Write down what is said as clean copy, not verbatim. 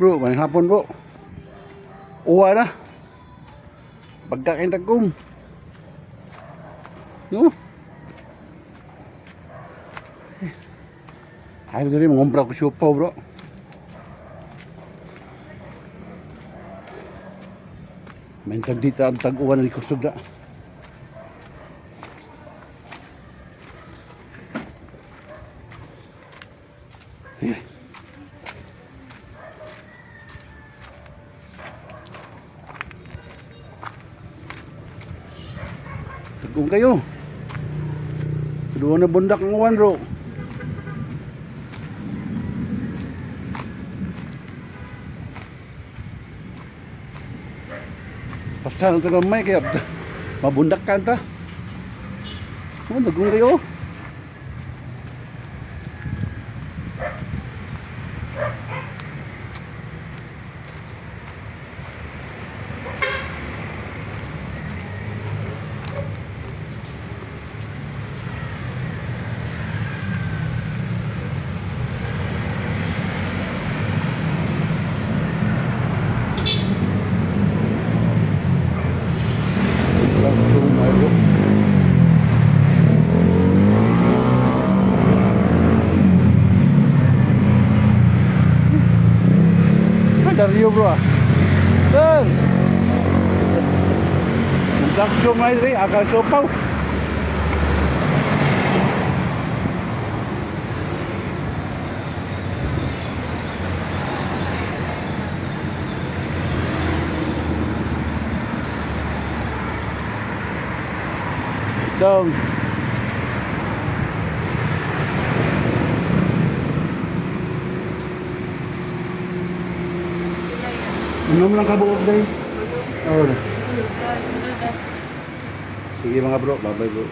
Bro, maayong hapon, bro. Uwa na. Pagkakain tagkom. No? Ay, diri mangumpra ko siopao, bro. May tag dito ang tag-uwan ng kusog na. Tagong kayo. Tuduan na bundak ang uwan, bro. Basta ang tagamay kaya mabundak ka ta. Oh, dagong kayo. Langsung bro. Ah, Dario, bro, ah. Sir! Langsung ay rin, akal sopaw. Dong. Unom lang ka buok day. Oo. Sige, mga bro, bye bye, bro.